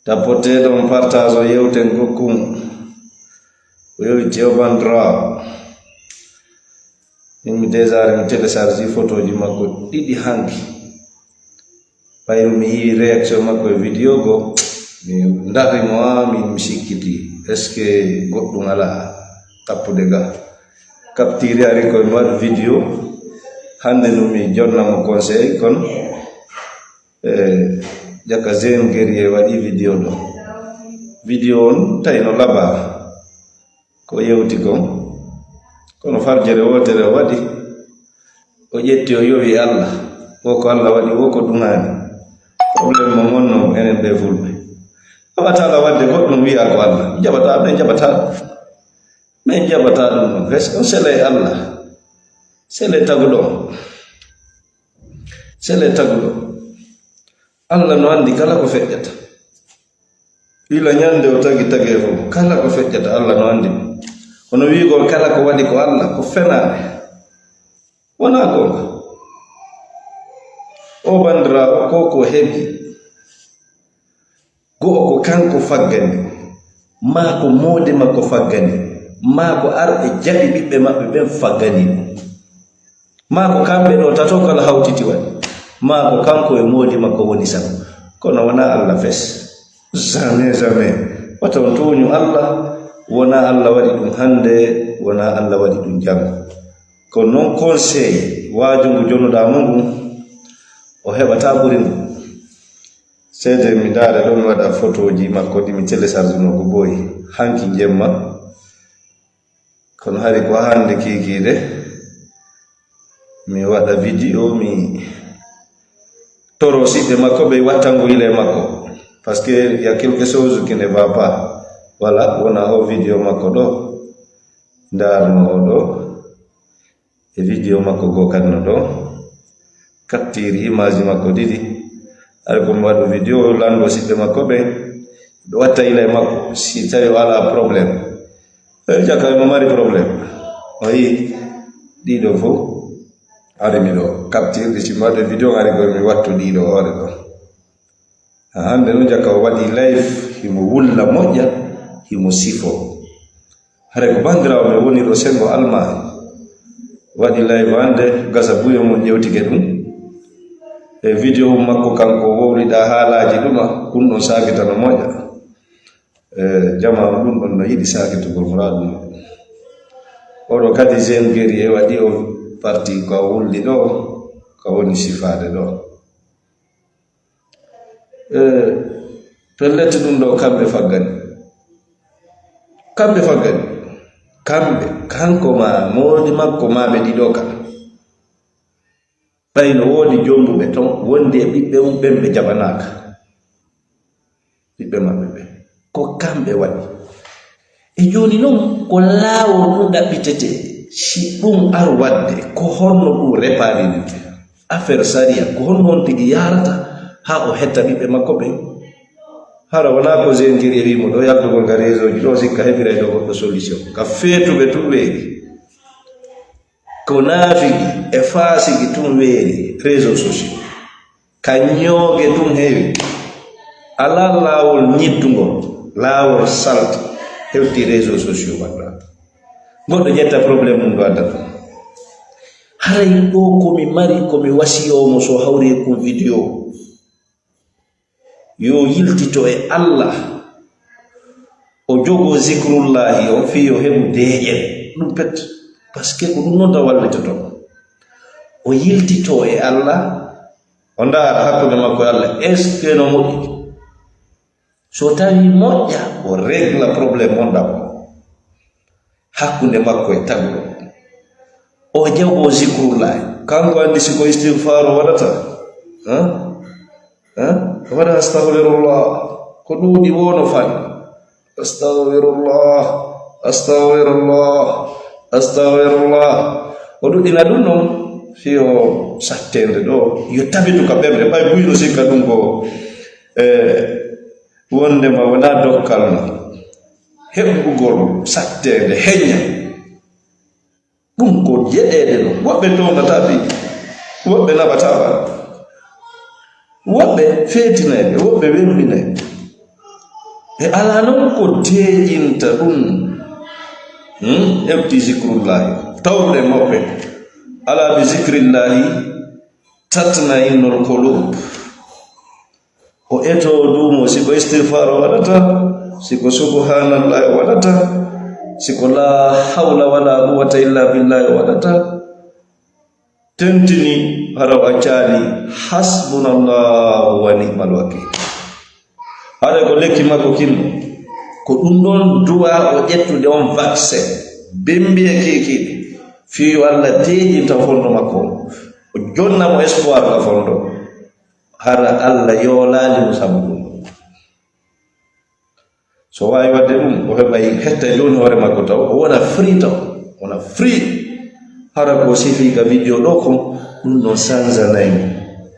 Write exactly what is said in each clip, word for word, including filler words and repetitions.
Tappotee ɗon, partage o, yewten gokkun. O yewi Theoban Dra. Min mi déjà mi télécharge fotooji makko ɗiɗi hanki. Ɓayru mi yi'i réaction makko e vidéo go, mi ndaari mo, haa min mi sikkiti, est-ce que goɗɗum alaa tappude ga? Capture ari ko mi waɗa vidéo, hande no mi jonna mo conseil, kono, eh, jaka Jeune Guerrier waɗi vidéo ɗo. Vidéo on tawi no labaa. Ko yewti kon, kono farjere wootere o waɗi, o ƴetti, o yowi Alla, wo ko Alla waɗi, wo ko ɗum haani. Problème mo ngonno enen ɓe Fulɓe. Heɓataa la waɗde goɗɗum wi'a ko Alla. Jaɓataa, ɓe jaɓataa. Ɓe jaɓataa ɗum non. Hes-, on sele Alla. Sele taguɗo on. Sele taguɗo. Alla no anndi kala ko feƴƴata. Ila ñande o tagi tagee fof, kala ko feƴƴata, Alla no anndi ɗum. Kono wi'ugol kala ko waɗi ko Alla, ko fenaande. Wonaa goonga. O banndiraawo, ko ko heɓi. Go'o ko kanko faggani, maa ko moodi makko faggani, maa ko arɓe jaɓi ɓiɓɓe maɓɓe ɓen faggani ɗum. Maa ko kamɓe ɗoo tato kala hawtiti waɗi, maa ko kanko e moodi makko woni sabu. Kono wonaa Alla fes. Jamais, jamais. Wata on tooñu Alla, wonaa Alla waɗi ɗum hannde, wonaa Alla waɗi ɗum janngo. Ko non conseil, waaju ngu jonuɗaa mo ngun, o heɓataa ɓuri ngu. Seede mi ndaara ɗon, mi waɗa fotooji makko ɗi mi télécharge no ko ɓooyi. Hanki jemma, kono hari ko hannde kiikiiɗe, mi waɗa vidéo, mi toro siɓɓe makko ɓe wattango yila e makko. Parce que il y a quelque chose qui ne va pas. Voilà, wona o vidéo makko ɗo. Ndaarno o ɗo. E vidéo makko goo kadi no ɗo. Capture image makko ɗiɗi. Hari ko mi waɗu vidéo, lanndo siɓɓe makko ɓen. Ɓe watta yila e makko. Si tawi o alaa problème. E jaka mo mari problème. O yi ɗiɗo fof. Hari mi ɗo. Capture ɗi si mi waɗu vidéo, hari ko mi wattu ɗiɗo hoore ɗo. Hande no jaka o waɗi live, himo wulla moƴƴa, himo sifo. Hare ko bandiraawo men woni ɗo sengo Almaami. Waɗi live hande, gasa buyo mon ƴewtike ɗum. E vidéo makko kanko wowliɗa haalaaji ɗuma, ɗum ɗon saakita no moƴƴa. E jamaanu ɗum ɗon no yiɗi saakitugol muraadu mum. Oɗo kadi Jeune Guerrier waɗi o parti ko a wulli ɗo, ko woni sifaade ɗo. Eh, pellet ɗum ɗo kamɓe faggani. Kamɓe faggani. Kamɓe, kanko ma moodi makko ma ɓe ɗiɗo ka. Ɓay no woodi jombuɓe ton, wondi e ɓiɓɓe mum ɓen ɓe jaɓanaaka. Ɓiɓɓe maɓɓe ɓen. Ko kamɓe waɗi. E jooni non, ko laawol ɗum ɗaɓɓitetee. Si ɗum ar waɗde, ko honno ɗum réparirte? Affaire sariya, ko honno on tigi yahrata haa o hetta ɓiɓɓe makko ɓen? Hara wonaa ko Jeune Guerrier e wi'i mo ɗo yaltugol ka réseau ji ɗo, sikka heɓiray ɗo goɗɗo solution. Ka feetuɓe tun weeri. Ko naafigi e faasigi tun weeri réseaux sociaux. Ka ñooge tun heewi. Alaa laawol ñiddungol, laawol salti hewti réseaux sociaux waɗɗa. Goɗɗo ƴetta problème mum ɗo adda ɗum. Haray ɗo ko mi mari, ko mi wasiyoo mo so hawri e kun vidéo. Yo yiltito e Alla. O jogoo zikrullahi on fii yo heɓu deeƴere. Ɗum pet. Parce que ko ɗum non tan wallitoto. O yiltito e Alla. O ndaara hakkunde makko e Alla. Est-ce que no moƴƴi? So tawi moƴƴa, o régla problème on ɗam. Hakkunde makko e taguɗo. O jagoo zikrullahi. Kanko anndi si ko istigfaar o waɗata. Ha? Ha? O waɗa astagfirullah. Ko ɗuuɗi woo no fani. Astagfirullah. Astagfirullah. Astagfirullah. O ɗuɗɗina ɗum non. Fii o satteende ɗo. Yo tabitu ka ɓernde. Ɓay buy no sikka ɗum ko, eh, wondema wonaa dokkal no. Heɓugol satteende, heñña. Ɗum ko jeɗeede non. Woɓɓe toongataa ɓe, woɓɓe naɓataa ɓe, woɓɓe feetinay ɓe, woɓɓe wemmbinay ɓe. E alaa non ko deeƴinta ɗum, hmm? Ewti zikrullahi. Tawruɗen moɓɓe. Alaa bi zikrillahi tatma'innul qulub. O etoo duumo si ko istigfaar o waɗata, si ko subhaanallahi o waɗata, si ko laa hawla walaa quwwata illaa billaahi o waɗata, tentini hara o accaali hasbunallaahu wa ni'mal wakiil. Hara ko lekki makko kinno, ko ɗum ɗon duwaa o ƴettude on vaccin, bembi e kiikiiɗe, fii yo Alla deeƴinta fondo makko on, o jonna mo espoir ka fondo. Hara Alla yoolaali mo sabu ɗum. So waawi waɗde ɗum, o heɓay, hettay jooni hoore makko taw, o wona free taw, wona free. Hara ko sifii ka video ɗo kon, ɗum ɗon sanzanay mo.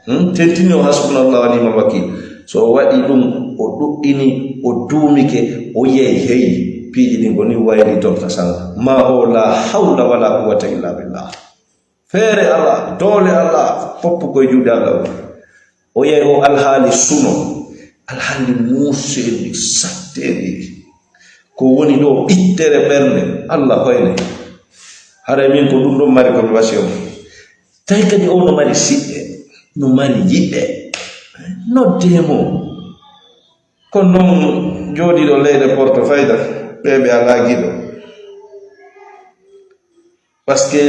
Hmm? Tentini o hasbunallahu wa ni'mal wakil. So o waɗi ɗum, o ɗuɗɗini, o duumike, o yiyay, hey, piiji ɗin ko ni wayli ton ka sanza. Ma o la hawla wala quwwata illa billah. Feere alaa, doole alaa, foppu koye juuɗe Alla woni. O yehi o alhaali suno, alhaali muuseendi, satteendi. Ko woni ɗo ɓittere ɓernde, Alla hoyne. Haray min ko ɗum ɗon mari ko mi wasi on. Tawi kadi o no mari siɓɓe, no mari yiɓɓe. Noddee mo. Kono non jooɗiiɗo leyɗe Porto Fayda, ɓe ɓe alaa giɗo. Parce que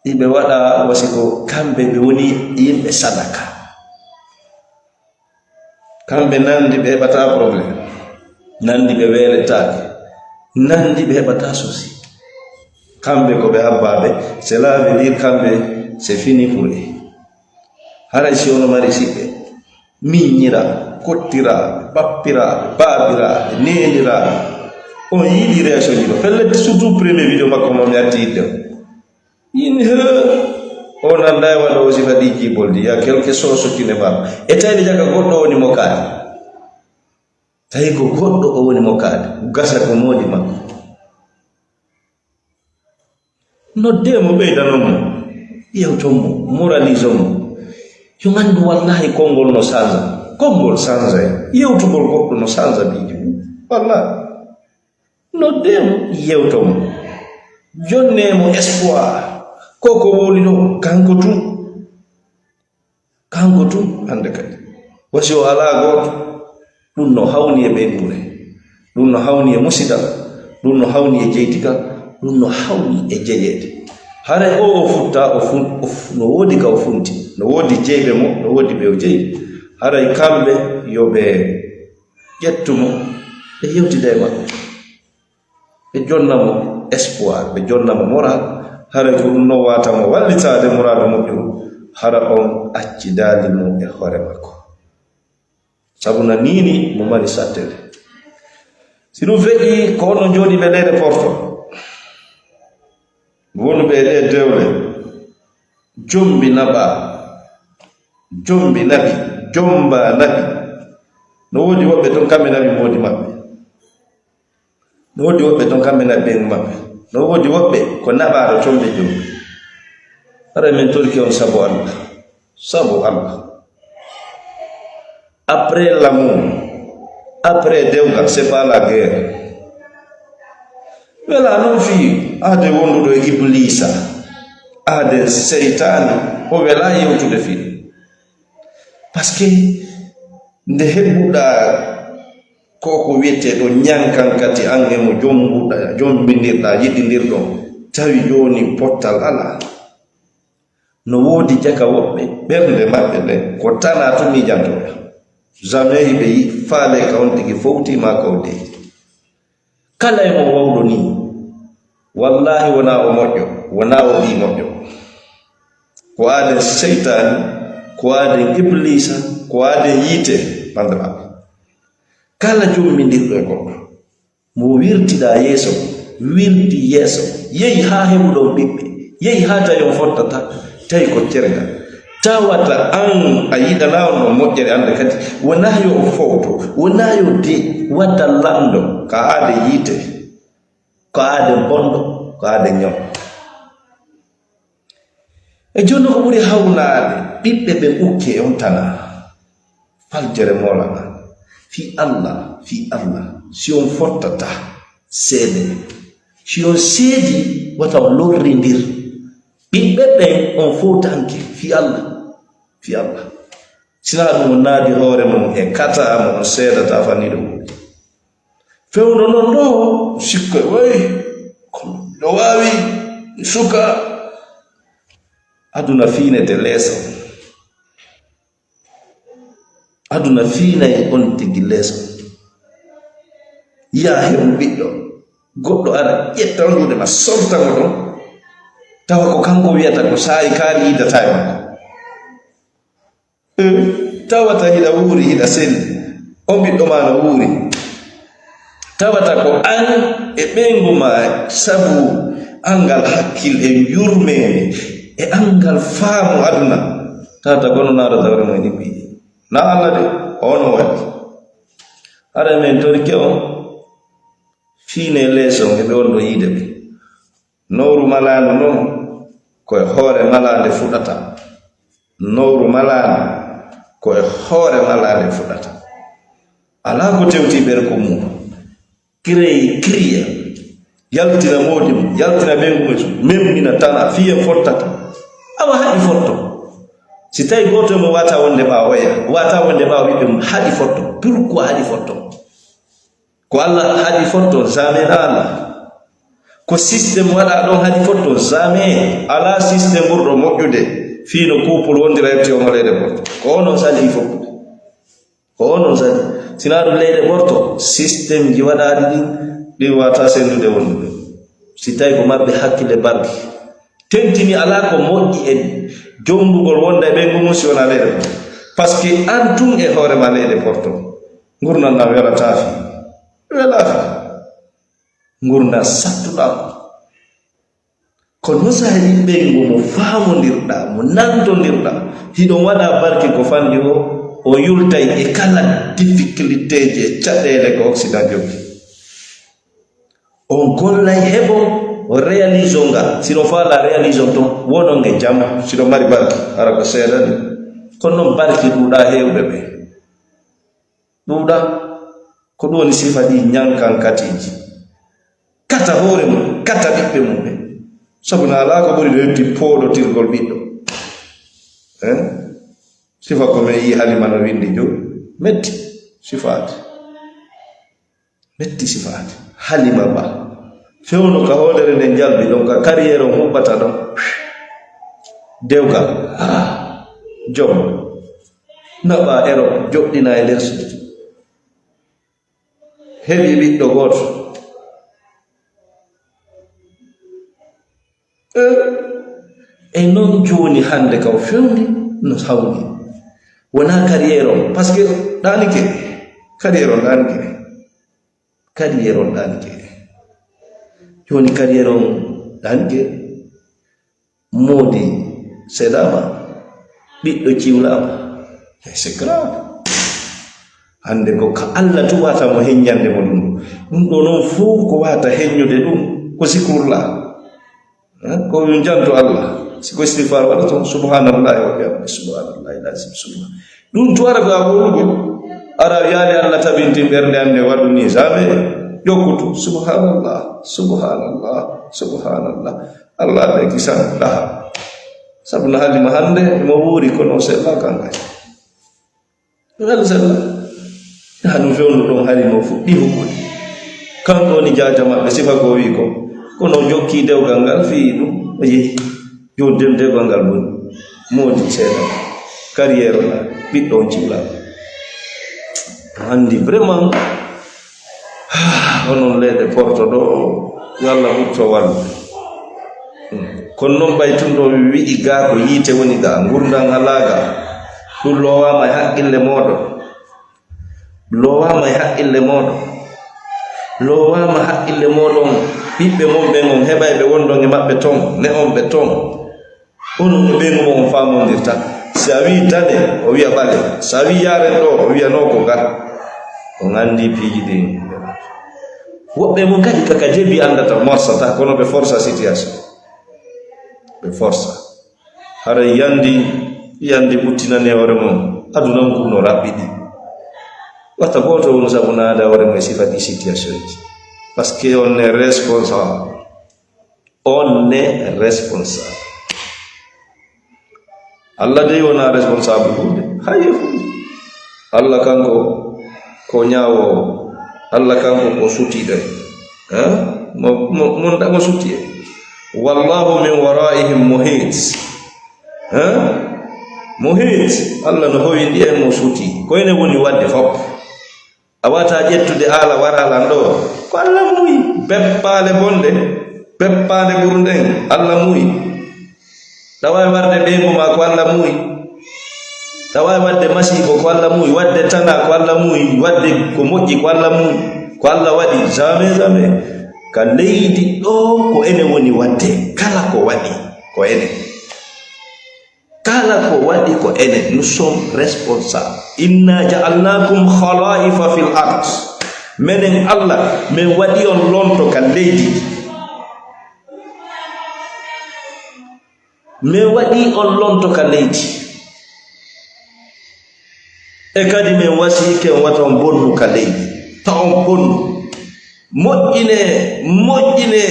iɓe waɗa wasi ko kamɓe ɓe woni yimɓe sadaka. Kamɓe nandi ɓe heɓata problème. Nandi ɓe weeletaake. Nandi ɓe heɓata souci. Kamɓe ko ɓe habbaaɓe, cela veut dire kamɓe c'est fini pour eux. Haray si ono mari siɓɓe, miññiraa, kottiraa, ɓappiraa, baabiraa, neeniraa. On yiɗi réaction ji ɗo. Pellet, surtout premier vidéo makko mo mi atti yidde on. Yin he, o nanda e waɗa o sifa ɗi jiiboldi, ya quelque chose qui ne va pas. E tawi jaka goɗɗo woni mo kaali. Tawi ko goɗɗo o woni mo kaali. Gasa ko moodi makko. Noddee mo, ɓeydanon mo, yewton mo, moraliso mo. Yo anndu, wallaahi, konngol no sansa. Konngol sansa, yewtugol goɗɗo no sansa piiji mum. Wallaahi. Noddee mo, yewton mo. Jonnee mo espoir. Ko ko woni ɗo, kanko tun. Kanko tun hannde kadi, wasi o alaa gooto, ɗun no hawni e ɓeynguure, ɗun no hawni e musidal, ɗun no hawni e jeytigal, ɗun no hawni e jeyeede. Haray o, o futtaa, o fun-, o fu-, no woodi ka o funti, no woodi jeyɓe mo, no woodi ɓe o jeyi. Haray kamɓe yo ɓe ƴettu mo, ɓe yewtida e maɓɓe. Ɓe jonna mo espoir, ɓe jonna mo moral, haray ko ɗun non wata mo wallitaade muraadu moƴƴuru, hara on accidaali mo e hoore makko. Sabu na niini mo mari sattede. Si ɗun feƴƴi, ko onon jooɗiiɓe leyɗe Porto, wonuɓe e ɗee dewle, jombi naɓaa, jombi naɓi, jomba naɓi. No woodi woɓɓe ton kamɓe naɓi moodi maɓɓe. No woodi woɓɓe ton kamɓe naɓi ɓeyngu maɓɓe. No woodi woɓɓe ko naɓaaɗo comɓe jombi. Haray min torike on sabu Alla. Sabu Alla. Après l'amour, après dewgal, c'est pas la guerre. Welaa non fii aaden wonduɗo e Ibliisa, aaden seytaani, o welaa yewtude fii. Parce que nde heɓuɗaa ko ko wi'etee ɗo ñankan kati an e mo jombuɗaa, jombindirɗaa, yiɗindirɗon, tawi jooni pottal alaa. No woodi jaka woɓɓe, ɓernde maɓɓe nden, ko tanaa tun miijantoo. Jamais hiɓe yi-, faalee ka on tigi fowtii maa ka o deeƴi. Kala e mon wawɗo nii, wallaahi wonaa o moƴƴo, wonaa o ɓii moƴƴo. Ko aaden seytaani, ko aaden Ibliisa, ko aaden yiite, bandiraaɓe. Kala jommindirɗo e goɗɗo, mo wirtiɗaa yeeso, wirti yeeso, yehi haa heɓuɗon ɓiɓɓe, yehi haa tawi on fottataa, tawi ko cergal. Tawata an a yiɗanaa on ɗon moƴƴere, annde kadi wonaa yo o fowto, wonaa yo de waɗa lanndo ka aade yiite, ka aade bonɗo, ka aade ñaw. E jooni ko ɓuri hawnaade, ɓiɓɓe ɓen ukkee on tanaa. Faljere moolana. Fii Alla, fii Alla, si on fottataa seede, si on seedii, wata on lorrindir ɓiɓɓe ɓen, on fowtanke fii Alla, fii Alla. Si naa ɗun, on naadi hoore mon e kata mo on seedataa fanni ɗun. Fewndo non ɗoo, sikkoy, woy, ko miɗo waawi, mi suka. Aduna fiinete leeso. Aduna fiinay on tigi leeso. Yaa heɓu ɓiɗɗo, goɗɗo ara ƴetta on juuɗe ma, sorta mo ɗon, tawa ko kanko wiyata ko saa'i kaari iddataa e makko. Eh, tawata hiɗa wuuri, hiɗa selli, on ɓiɗɗo ma no wuuri. Tawata ko an e ɓeyngu maa, sabu anngal hakkil e yurmeende e anngal faamu aduna. Tawata kono naata tawre mo e ɗiɓɓi. Na Alla de, ono waɗi. Hara men torike on, fiine leeso, e ɓe on ɗo yiide ɓe. Nowru malaandu non, ko e hoore malaande fuɗata. Nowru malaandu, ko e hoore malaande fuɗata. Alaa ko tewti ɓerko mum. Kirey, kiriya, yaltina moodi mum, yaltina ɓeyngu mum, memmina tana, fiyen fottata. Awa haɗi fotto. Si tawi gooto e mum wata wonde ɓaawo oya, wata wonde ɓaawo ɓiɓɓe mum, haɗi fotto. Pourquoi haɗi fotto? Ko Alla haɗi fotto, jamais na Alla. Ko système waɗa ɗon haɗi fotto, jamais. Alaa système ɓurɗo moƴƴude fii no couple wondira e tiyo mo leyɗe Porto. Ko onon sali fottude. Ko onon sali. Sinaa ɗum leyɗe Porto, système ji waɗaaɗi ɗin, ɗin wata sendude wondude. Si tawi ko maɓɓe hakkille barki. Tentini alaa ko moƴƴi e jombugol wonda e ɓeyngu mum si wonaa leyɗe Porto. Parce que an tun e hoore ma leyɗe Porto. Ngurndan ɗan welataa fii. Welaa fii. Ngurndan sattuɗan. Ko no saa'i ɓeyngu mo faamondirɗaa, mo nantondirɗaa, hiɗon waɗa barki ko fanɗi o, o yultay e kala difficultéeji e caɗeele ko Occident jogii. On gollay heɓon, o réalisons nga, si no faala réalisons ton, wonon e jam, si no mari barki, hara ko seeɗa ni. Kono non barki ɗuuɗaa heewɓe ɓe. Ɗuuɗa, ko ɗum woni sifa ɗi ñankankatiiji. Kata hoore mum, kata ɓiɓɓe mum ɓe. Sabu na alaa ko ɓuri ɗo heɓti pooɗotirgol ɓiɗɗo. Eh? Sifa ko men yii Halima no winndi jooni. Metti sifaade. Metti sifaade. Halima Ba. Fewndo ka hoodere nden jalbi ɗon, ka carrière on huɓɓata ɗon. Dewgal. Ah. Jom. Naɓa ero, joɗɗina e nder suudu. Heɓi ɓiɗɗo gooto. Eh, e non jooni hannde ka o fewndi no hawni. Wonaa carrière on, parce que ɗaanike, carrière on ɗaanike. Carrière on ɗaanike. Jooni carrière on ɗaanike. Moodi seedaama, ɓiɗɗo ciwlaama. Eh, c'est grave. Hannde ko ka Alla tun wata mo heññande mo ɗum. Ɗum ɗo non fow ko wata heññude ɗum ko zikrullah. Eh, ko ɗum janto Alla. Si ko istighfar waɗa ton, subhanallahi wa bihamdi, subhanallahi lazim, subhan-, ɗum tuwara ko a wowlugol. Ara yaali Alla tabintin ɓernde annde waɗu ni, jamais ƴokkutu. Subhanallah, subhanallah, subhanallah. Alla ɓe kisan ɗaha. Sabu no Halima hannde, mo wuuri kono o sella kan kay. Wel sella. Haa ɗum fewndo ɗon hari mo fuɗɗi huɓɓude. Kanko woni jaaja maɓɓe, sifa ko o wi'i ko. Kono o jokki dewgal ngal fii ɗum, o yehi. Yo dem dewgal ngal boni. Moodi seeɗa. Carrière na ɓiɗɗo on ciwla. Anndi vraiment, onon leyɗe Porto ɗo, yo Alla ɓurto wallude. Hmm. Kono non ɓay tun ɗo wi'i gaa ko yiite woni gaa, ngurndan alaa gaa. Ɗum loowaama e haqqille mooɗon. Loowaama e haqqille mooɗon. Loowaama haqqille mooɗon. Ɓiɓɓe mon ɓen on heɓay ɓe wondon e maɓɓe ton, ne'on ɓe ton. Onon e ɓeyngu mon on faamondirta. Si a wi'i dane, o wi'a ɓale. Si a wi'i yaaren ɗo, o wi'a no ko ga. On anndi piiji ɗin. Woɓɓe mun kadi ka, ka jebi anndata, morsata, kono ɓe forsa situation. Ɓe forsa. Haray yandi, yandi ɓuttinane hoore mum. Aduna on kun no raɓɓiɗi. Wata gooto wonu sabu naada hoore mum e sifa ɗi situation ji. Parce que on est responsable. On est responsable. Allah dey wonaa responsable huunde. Hay e huunde. Allah kanko ko ñaawoowo. Allah kanko ko sutiiɗo. Eh? Mo, mo, mo, mo suti en. Wallahu min waraihim muhit. Eh? Muhit. Allah no howindi en, mo suti. Ko enen woni waɗde fof. A wata ƴettude aala wara lan ɗo. Ko Allah muuyi. Beppaale bonɗe, beppaande ɓurɗen, Allah muuyi. Ɗa waawi warde ɓeyngu maa, ko Allah muuyi. Ɗa waawi waɗde masiibo, ko Allah muuyi. Waɗde tana, ko Allah muuyi. Waɗde ko moƴƴi, ko Allah muuyi. Ko Allah waɗi, jamais, jamais. Ka leydi ɗo, ko enen woni waɗde. Kala ko waɗi, ko enen. Kala ko waɗi ko enen, nous sommes responsables. Inna ja'alnakum khala'ifa fil ard. Menen Allah, men waɗi on lonto ka leydi. Men waɗi on lonto ka leydi. E kadi men wasiyike on wata on bonnu ka leydi. Ta on bonnu. Moƴƴine, moƴƴine.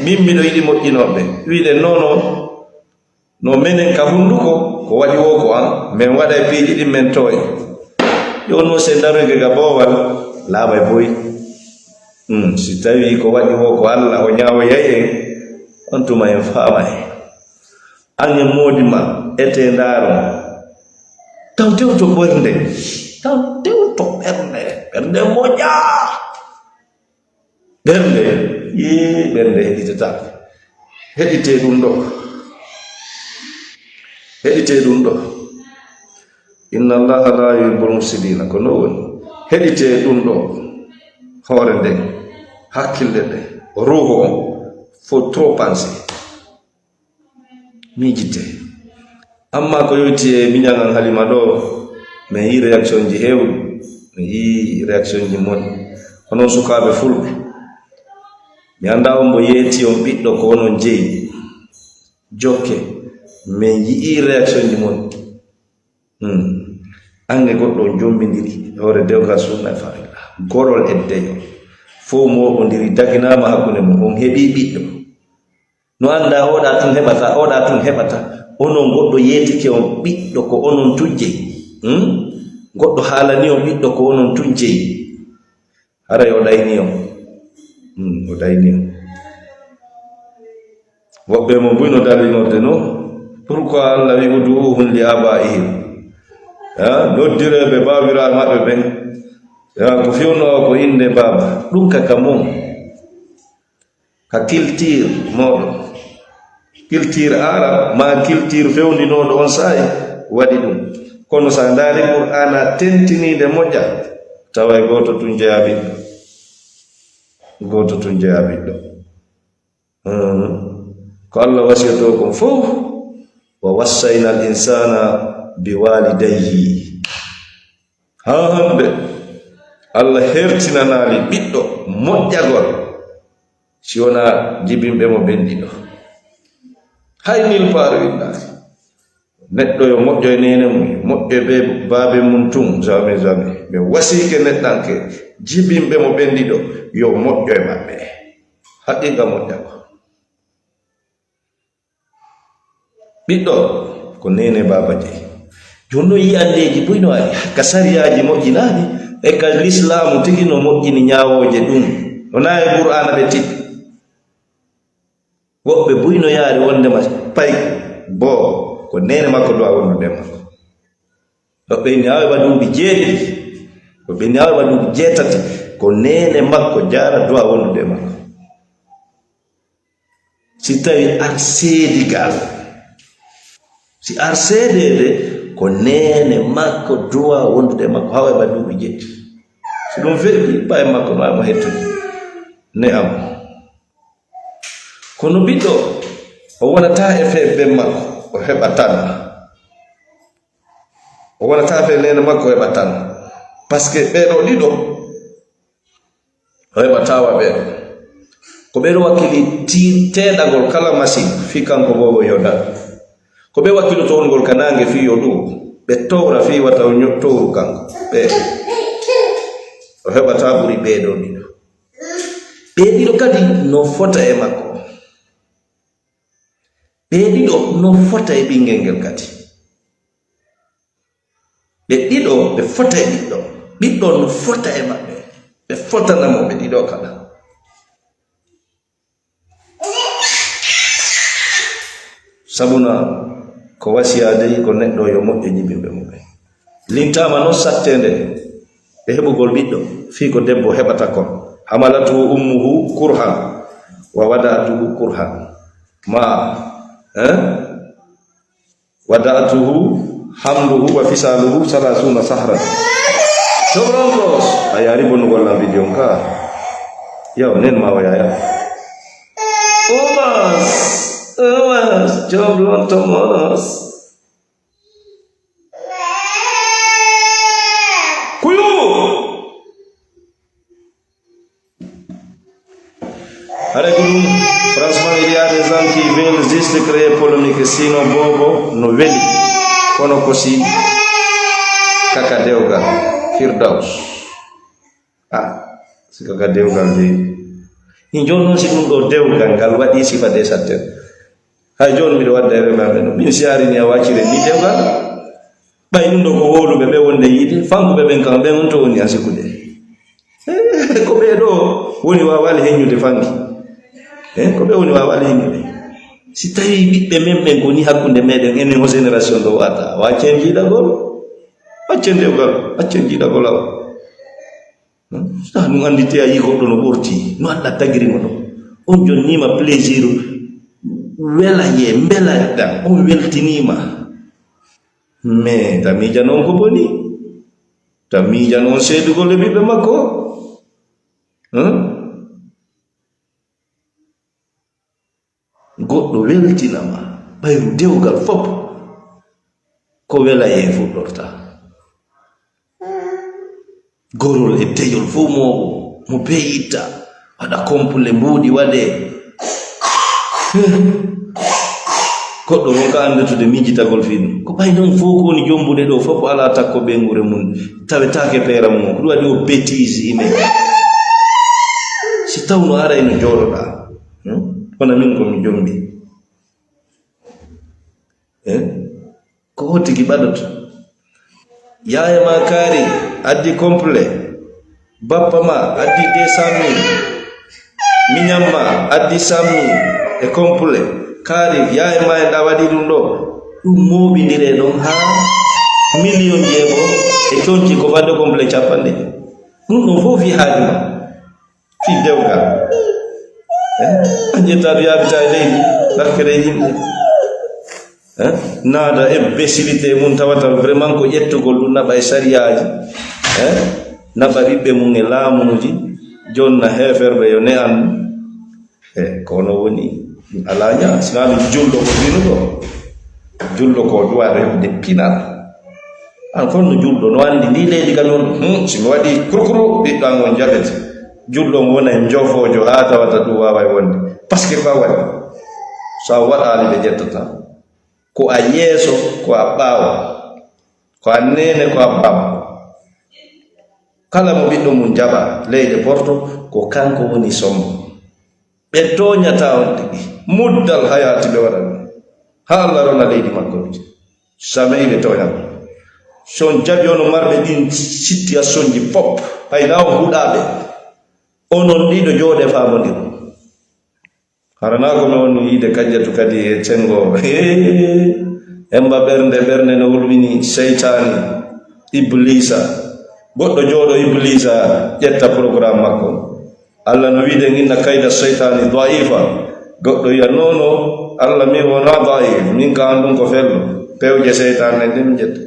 Min miɗo yiɗi moƴƴinooɓe. Wi'ude non, non. No menen ka hunduko, ko waɗi woo ko an, men waɗay piiji ɗin men tooya. Yo no se ndaroyge ga boowal, laaɓay boy. Hmm, si tawii ko waɗi woo ko Allah, o ñaawoyay en, on tuma en faamay. An e moodi ma, etee ndaaro. Taw tewto ɓernde, taw tewto ɓernde, ɓernde moƴƴa. Ɓernde, yee, ɓernde heɗitataake. Heɗitee ɗum ɗo. Heɗitee ɗum ɗo. Inna Allaha la yuhibbul mufsidina. Ko non woni. Heɗitee ɗum ɗo. Hoore nden, hakkille ɗen, ruuhu on, faut trop penser. Miijitee. Amma ko yowitii e miñan an Halima ɗoo, mi yii reaction ji heewɗi, mi yii reaction ji moƴƴi. Onon sukaaɓe fulɓe, mi anndaa on mbo yeetii on ɓiɗɗo ko onon jeyi. Jokke, min yi'ii reaction ji mon. Hmm. An e goɗɗo on jommbindiri e hoore dewgal sunna e farilla. Gorol e deyo. Fow mooɓondiri, daginaama hakkunde mon. On heɓii ɓiɗɗo. No anndaa oɗa tun heɓata, oɗa tun heɓata. Onon goɗɗo yeetike on ɓiɗɗo ko onon tun jeyi. Hmm? Goɗɗo haalani on ɓiɗɗo ko onon tun jeyi. Haray o ɗayni on. Hmm, o ɗayni on. Woɓɓe mo buy no dalinorde no. Pourquoi Allah wi, "Ud'uuhum li aabaa'ihim"? Ha? Noddiree ɓe baabiraaɓe maɓɓe ɓen. Ha, ko fewnoo ko innde baaba. Ɗum ka ka mon. Ka culture mooɗon. Culture Arab, maa culture fewndinooɗo on saa'i waɗi ɗum. Kono si a ndaari Qur'aana tentiniinde moƴƴa, taway gooto tun jeyaa ɓiɗɗo. Gooto tun jeyaa ɓiɗɗo. Hmm. Ko Allah wasiyotoo kon fow, "Wa wassayna al insaana bi waalidayhi." Haa hannde, Allah hertinanaali ɓiɗɗo moƴƴagol, si wonaa jibinɓe mo ɓen ɗiɗo. Hay nil paaro winnaali. Neɗɗo yo moƴƴo e neene mum, yo moƴƴo e bee-, baabe mum tun, jamais, jamais. Mi wasiike neɗɗanke, jibinɓe mo ɓen ɗiɗo, yo moƴƴo e maɓɓe. Haqiiqa moƴƴa ko. Ɓiɗɗo, ko neene baaba jeyi. Jooni non yi'andeeji buy no ari, ka sariyaaji moƴƴinaaɗi, e ka lislaamu tigi no moƴƴini ñaawooje ɗum. Wonaa e Qur'aana ɓe tiɗi. Woɓɓe buy no yaari wondema pay boo ko neene makko du'a wondude e makko. Woɓɓe inni awa ɓa duuɓi jeeɗiɗi. Woɓɓe inni awa ɓa duuɓi jeetati. Ko neene makko jaara du'a wondude e makko. Si tawi ar seedigal, si ar seedeede ko neene makko du'a wondude e makko hawa e ɓa duuɓi jeeɗiɗi. Si ɗum feƴƴi, ɓay makko no mo hettude. Ne am. Kono ɓiɗɗo, o wonataa e fee ben makko, o heɓa tan. O wonataa fee neene makko, o heɓa tan. Parce que ɓee ɗoo ɗiɗo, o heɓa tawa ɓee ɗoo. Ko ɓee ɗoo wakkili ti-, teeɗagol kala masiibo, fii kanko boobo yo daɗ. Ko ɓe wakkilotoo wongol ka naange fii yo ɗuwo, ɓe towra fii wata o ño-, towru kanko. Ɓe, O heɓataa ɓuri ɓee ɗoo ɗiɗo. Ɓee ɗiɗo kadi no fota e makko. Ɓee ɗiɗo no fota e ɓinngel ngel kadi. Ɓe ɗiɗo, ɓe fota e ɓiɗɗo. Ɓiɗɗo no fota e maɓɓe. Ɓe fotana mo ɓe ɗiɗo kala. Sabuna ko wasiyaa dey ko neɗɗo yo moƴƴo jibinɓe mum ɓen. Lintaama non satteende e heɓugol ɓiɗɗo, fii ko debbo heɓata kon. Hamalatuhu ummuhu kurhan, wa wada'atuhu kurhan. Ma, eh? Wada'atuhu hamluhu wa fisaluhu salasuna sahran. Cobrontos, a yaari bonnugol lan video on ka. Yaw, nen ma o yaya. Omas, omas, cobronto monos. Kuyu! Haray ko ɗum, franchement, il y a des gens qui veulent juste créer polémique, sinon boobo no weli, kono ko si kaka dewgal, Firdaus. Ah, si kaka dewgal de. Ni jooni non si ɗum ɗo dewgal ngal waɗi sifa de satten. Hay jooni miɗo wadda e reɓe amen ɗo. Min si arini a waccire ni dewgal. Ɓay ɗum ɗo ko wowluɓe ɓe wonde yiide, fankuɓe ɓen kam, ɓen on to woni a sikkude. Eh, ko ɓee ɗo woni waawaali heññude fanki. Eh, ko ɓe woni waawaali heññude. Si tawii ɓiɓɓe men ɓen ko ni hakkunde meɗen, enen o génération ɗo wata, waccen jiiɗagol, waccen dewgal, waccen jiiɗagol awa. Hmm? Sa ɗum anndi te a yii goɗɗo no ɓorti, no Allah tagiri mo ɗo. On jonniima plaisir, welayee, mbelaɗaa, on weltiniima. Mais ta miijan on ko boni. Ta miijan on seedugol e ɓiɓɓe makko. Hmm? Goɗɗo weltina ma, ɓayru dewgal fof ko welayee fuɗɗorta. Gorol e deyol fof mooɓo, mo beyitta, waɗa kompule mbuuɗi waɗee. Goɗɗo ronka anndude miijitagol fii ɗum. Ko ɓay non fof ko woni jombude ɗo fof alaa takko ɓeynguure mum, tawetaake peera mum. Ko ɗum waɗi o bêtise ine. Si tawno aray no jooɗoɗaa. Hmm? Kono min ko mi jombi. Eh? Ko on tigi ɓaɗoto. Yaaya ma kaari, addi complet. Bappa ma, addi deux cent mille. Miñan ma, addi cent mille e complet. Kaari, yaaya ma en ɗa waɗi ɗum ɗo. Ɗum mooɓindiree ɗon haa miliyon jeego e conci ko fadde complet capanɗe. Ɗum ɗon fof fii haaju ma. Fii dewgal. Eh? A ƴetta ɗum yaabitaa e leydi, barkere e yimɓe. Eh? Naada e becilité mum tawata vraiment ko ƴettugol ɗum naɓa e sariyaaji. Eh? Naɓa ɓiɓɓe mum e laamuuji. Jonna heeferɓe yo ne'an. Eh, ko hono woni alaa ñaa, sinaa ɗum julɗo ko finuɗo. Julɗo ko duwaaɗo heɓude pinal. An kon no julɗo, no anndi ndi leydi kam on, hmm, si mi waɗi kurkuru, ɓiɗɗo an on jaɓete. Julɗo on wona e njofoojo haa tawata ɗum waaway wonde. Parce que ko a waɗi. So a waɗaali ɓe ƴettata. Ko a yeeso, ko a ɓaawo. Ko a neene, ko a baaba. Kala mo ɓiɗɗo mum jaɓa leyɗe Porto, ko kanko woni sombo. Ɓe tooñataa on tigi. Muddal hayaati ɓe waɗa ɗum. Haa Allah rona leydi makko ɗum. Samay ɓe tooñan. Si on jaɓi onon marɓe ɗin sittiyasoonji fof, hay na on huɗaaɓe. Onon ɗiɗo jooɗe faamondiron. Hara na ko mi woni yiide Kajjatu kadi e senngo. Hee! Emba ɓernde, ɓernde no hulɓini seytaani, Ibliisa. Goɗɗo jooɗo Ibliisa ƴetta programme makko. Allah no wi'de, "Inna kayda seytaani da'ifa." Goɗɗo wi'a, "Non, non, Allah min wonaa da'if, min ka an ɗum ko fello." Pewje seytaane ɗen ƴetta.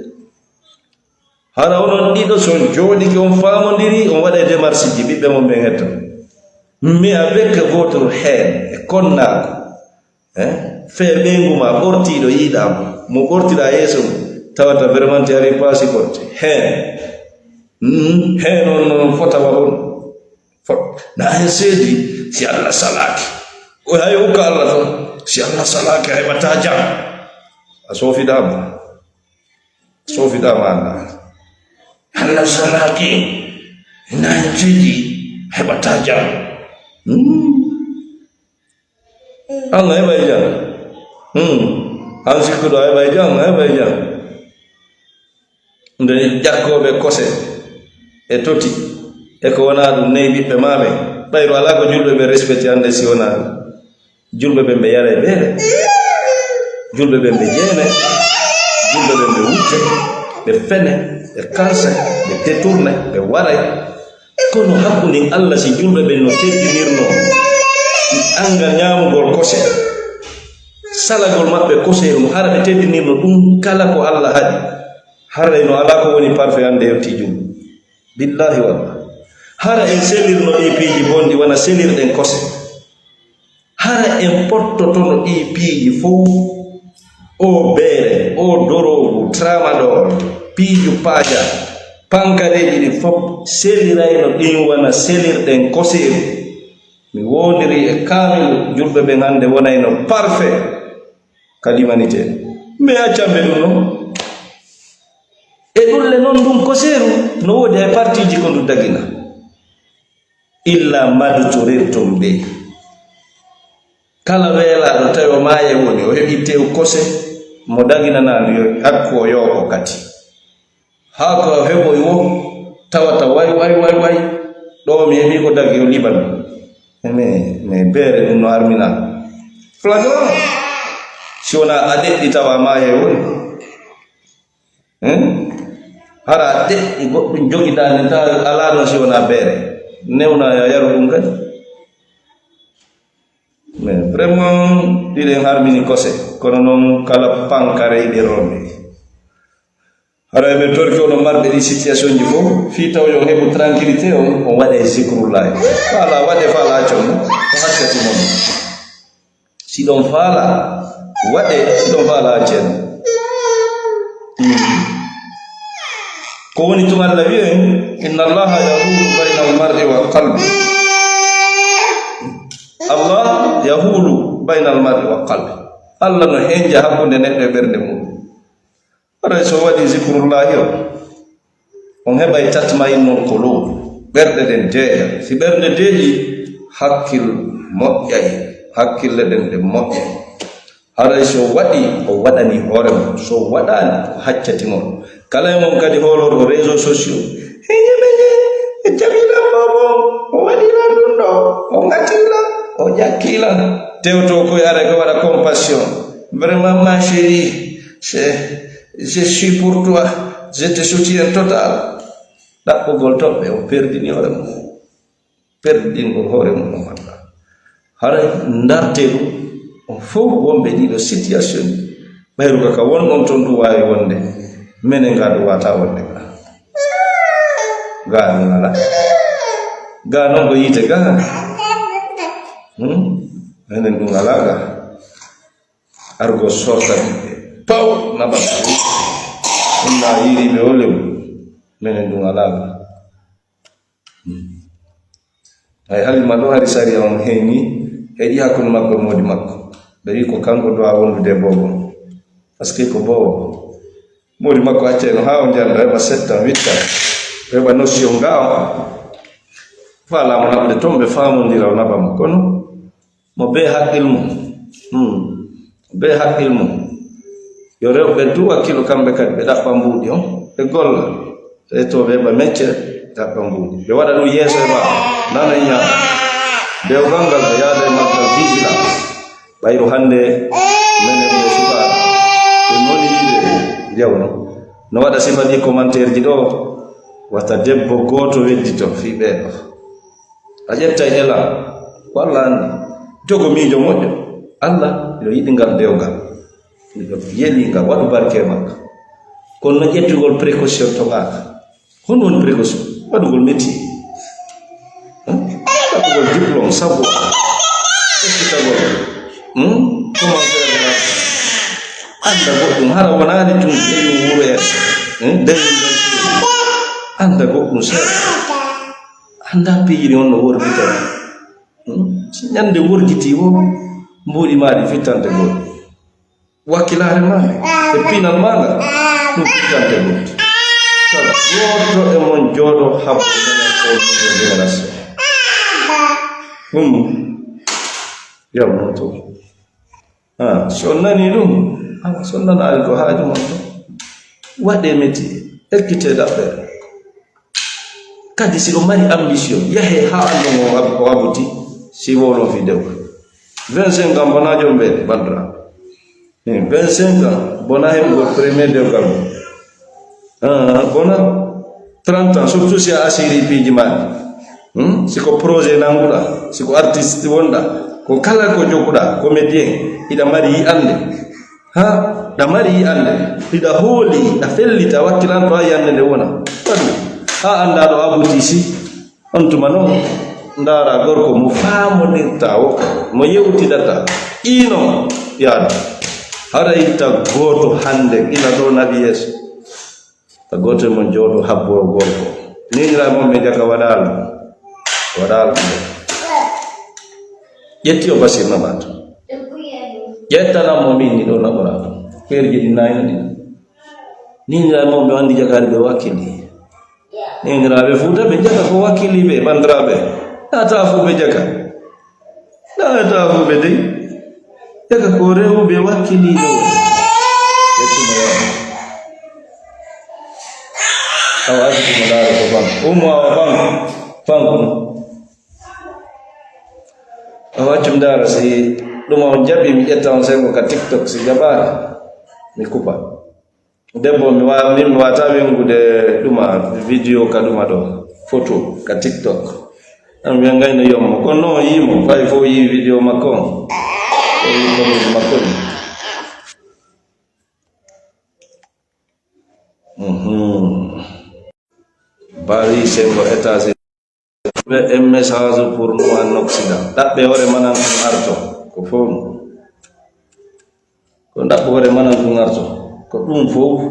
Hara onon ɗiɗo, so on jooɗike, on faamondiri, on waɗa e démarche ji, ɓiɓɓe mon ɓen hetto. Mais avec votre haine e konnaako, hein, fee ɓeyngu maa ɓortiiɗo yiɗaa mo, mo ɓortiɗaa yeeso mum, tawata vraiment te ari paasi korte. Hein. Hmm, hein, non, non, fota wa on. Fot-, na hen seedi, si Allah salaaki. O hay hokka Allah ton. Si Allah salaaki, a heɓataa jam. A soofiɗaa mo. Soofiɗaa mo Allah. Allah salaaki. Naaño seydi heɓataa jam. Hmm. An a heɓay jam. Hmm. An sikkuɗo a heɓay jam, a heɓay jam. Nde ƴakkooɓe kose e toti e ko wonaa ɗum, nayi ɓiɓɓe maa ɓen. Ɓayru alaa ko julɓe ɓe respecte hannde si wonaa ɗum. Julɓe ɓen ɓe yaray beere. Julɓe ɓen ɓe jeene. Julɓe ɓen ɓe wujje. Ɓe fene. Ɓe kanse. Ɓe detourne. Ɓe waray. Kono hakkunde Allah, si julɓe ɓen no teddinirnoo anngal ñaamugol kose, salagol maɓɓe koseeru, hara ɓe teddinirno ɗum kala ko Allah haɗi, haray no alaa ko woni parfait hannde yottii julɓe. Billaahi wallaahi. Hara en selirno ɗii piiji bonɗi wona selirɗen kose. Hara en pottotono ɗii piiji fow, oo beere, oo doroogu, tramadol, piiju paaja, pankareeji ɗin fof, selirayno ɗin wona selirɗen koseeru. Mi woondirii e kaamilu, julɓe ɓen hannde wonayno parfait ka l'humanité. Mais accanɓe ɗum non. E ɗum le non, ndun koseeru no woodi hay partiiji ko ndu dagina. Illa madutorirtum ɓe. Kala weelaaɗo tawi o maaye woni, o heɓi tew kose, mo daginanaa ndu yo hakku o yooko kadi. Haa ko o heɓoy wo, tawata way, way, way, way. Ɗoo mi heɓi ko dagi o liɓan. Mais, mais beere ɗum no harmina. Flagrant. Si wonaa a deƴƴi tawa maaye woni. Hein? Hara a deƴƴi goɗɗum jogiɗaa nden, tawa alaa ɗon si wonaa beere. Newna ya yaru ɗum kadi. Mais vraiment, ɗiɗen harmini kose. Kono non kala pankare yiɗi ronde. Hara eɓe torki ono marɓe ɗi situation ji fof. Fii taw yo heɓu tranquillité on, on waɗe zikrullahi. Faala waɗe, faala accon. Ko hakkati mon. Si ɗon faala, waɗe, si ɗon faala, ceerno. Mm. Ko woni tun Allah wi'i en, "Inna Allaha yahulu baynal mar'i wa qalbi." Allah yahulu baynal mar'i wa qalbi. Allah no henja hakkunde neɗɗo e ɓernde mum. Haray so waɗi zikrullahi on, on heɓay tatma'innul qulub, ɓerɗe ɗen deeƴa. Si ɓernde deeƴi, hakkil moƴƴay, hakkille ɗen ɗen moƴƴay. Haray so waɗi, o waɗani hoore mum. So waɗaani, ko haccati mon. Kala e mon kadi hoolorɗo réseaux sociaux, heñe meñe, e jaɓilan bobo, o waɗilan ɗum ɗo, o ŋatilan, o ƴakkilan. Tewto koy haray ko waɗa compassion. Vraiment, ma chérie, c'est Je suis pour toi, je te soutiens total. Ɗaɓɓugol toɓɓe, o perdini hoore mum. Perdingol hoore mum on Allah. Hara ndartee ɗum, on fof wonɓe ɗiɗo situation, ɓayru ka ka wonɗon ton ɗum waawi wonde, menen ga ɗum wata wonde ga. Ga ɗum alaa. Ga non ko yiite ga. Hmm? Menen ɗum alaa ga. Argo sorta ɓiɓɓe. Paw, naɓa. Inna yiiri ɓe o lew. Menen ɗum alaa ɗum. Hay Halima ɗo hari sariya on heeni, heɗi hakkunde makko e moodi makko. Ɓe wi ko kanko ɗo a wondude e boobo. Parce que ko boobo. Moodi makko accay no haa o njannda, heɓa sept ans, huit ans. Heɓa notion ngawa. Faa laamu naɓude ton ɓe faamondira o naɓa mo. Kono mo bee haqqil mum. Hmm. Bee haqqil mum. Yo rewɓe du wakkilo kamɓe kadi ɓe ɗaɓɓa mbuuɗi on. Ɓe golla. Reto ɓe heɓa mecce ɗaɓɓa mbuuɗi. Ɓe waɗa ɗum yeeso e ɓaawo. Nana e ñaama. Dewgal ngal ɓe yaada e maggal vigilance. Ɓayru hannde menen ɓe sukaaɓe. Ɗum woni yiide jawno. No waɗa sifa ɗi commentaire ji ɗo. Wata debbo gooto weddito fii ɓee ɗo. A ƴettay Ela, ko Allah anndi. Jogo miijo moƴƴo. Allah, miɗo yiɗi ngal dewgal. Miɗo yeli ngal, waɗu barke e makka. Kono no ƴettugol précaution toŋaaka. Honɗum woni précaution? Waɗugol métier. Hmm? Waɗugol diplôme, sabu ekkitagol. Hmm? Comment faire la? Annda goɗɗum, hara wonaani tun ɓeyum wuro en. Hmm? Ɓeyum en. Annda goɗɗum seeɗa. Annda piiji ɗin honno worgitata. Hmm? Si ñande worgitii wo, mbuuɗi maa ɗi fittante goɗɗi. Wakkilaare maa nde, e pinal maa ngal, ɗum fittante goɗɗi. Sabu gooto e mon jooɗo habbo menen ko Ɗum, yo, non to. Ah, si on nanii ɗum, ah, si on nanaali ko haaju mon to, waɗee meti, ekkitee ɗaɓɓere. Kadi si ɗon mari ambition, yahee haa anndon o ab-, o abuti, si wowlon fii dewgal. Vingt-cinq ans, bonaa jom mbeɗe, bandira. Eh, vingt-cinq ans, bonaa heɓugol premier dewgal mum. Ah, bona trente ans, surtout si a asiri piiji maaɗi. Hmm? Si ko projet nanguɗaa, si ko artiste wonɗaa, ko kala ko joguɗaa, comédien, hiɗa mari yi'annde. Ha? Hiɗa mari yi'annde. Hiɗa hooli, hiɗa fellita, wakkilanto haa yi'annde nde wona. Waɗu. Haa anndaa ɗo abuti si. On tuma non, ndaaraa gorko mo faamondirtaa o, mo yewtidataa. Ino yaadu. Haray ta gooto hannde, ila ɗo naɓi yeeso. Ta gooto e mon jooɗo habboo gorko. Niiniraa mon ɓe jaka waɗaala. Waɗaala ɓe. Ƴetti o Basiir naɓaa to. Ƴettanan mo min ni ɗo naɓoraa to. Feerji ɗi naayno ɗi. Niiniraa mon ɓe anndi jakaade ɓe wakkili. Neeniraaɓe Fuuta ɓe jaka ko wakkiliiɓe, banndiraaɓe. Taataa fuu ɓe jaka. Taataa fuu ɓe dey. Jaka ko rewɓe wakkiliiɓe woni. Yettuno yawa. Awa asiti mo laara ko fan. Umu awa fan. Fan kun. Awa accum ndaara si ɗum on jaɓi mi ƴetta on sengo ka TikTok si jaɓaare. Mi kupa. Debbo, mi wa-, min mi wata wengude ɗuma, video ka ɗuma ɗo, photo ka TikTok. An wiya ngayno yommo, kono non o yii mo, fay fof o yii video makko on. O yii video makko on. Mhm. Bari sengo États-Unis. Ɓe en message pour nous en Occident. Ɗaɓɓe hoore manan kun arto. Ko fof ɗum. Ko ɗaɓɓe hoore manan kun arto. Ko ɗum fof